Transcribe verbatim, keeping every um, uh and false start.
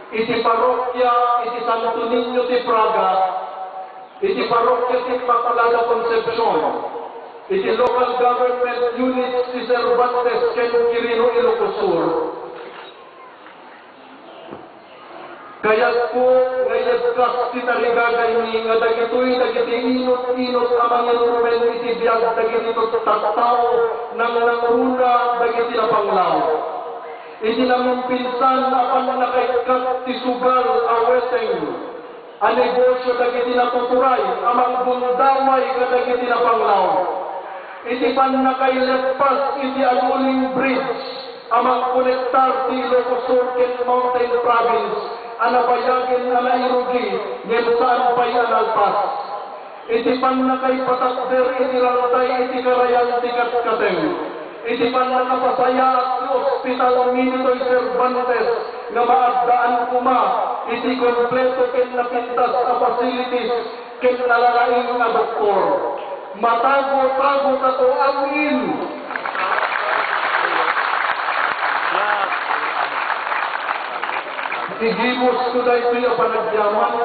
Iti parokya iti Santo Niño ti Praga, iti parokya ti Immaculada Concepcion, iti local government units ti Cervantes ken Quirino, Ilocos Sur, kayatko nga ibagak ti tarigagaymi nga dagitoy dagiti inut-inut a mangirurumen iti biag dagiti tattao, nangnangruna dagiti napanglaw. Iti naminpinsan a pannakaikkat ti sugal a weteng a negosio dagiti natuturay a manggundaway kadagiti napanglaw. Iti pannakaileppas iti Aluling Bridge a mangkonektar ti Ilocos Sur ken Mountain Province a nabayagen a nairugi ngem saan pay a nalpas. Iti pannakaipatakder iti raltay iti karayan ti katkateng. Iti pannakapasayaat ti Hospital Minitoy Cervantes nga maaddaan koma iti kompleto ken napintas a facilities ken nalalaing a doktor. Matago-tago tato, amin! Igibus ko daytoy a panagyaman.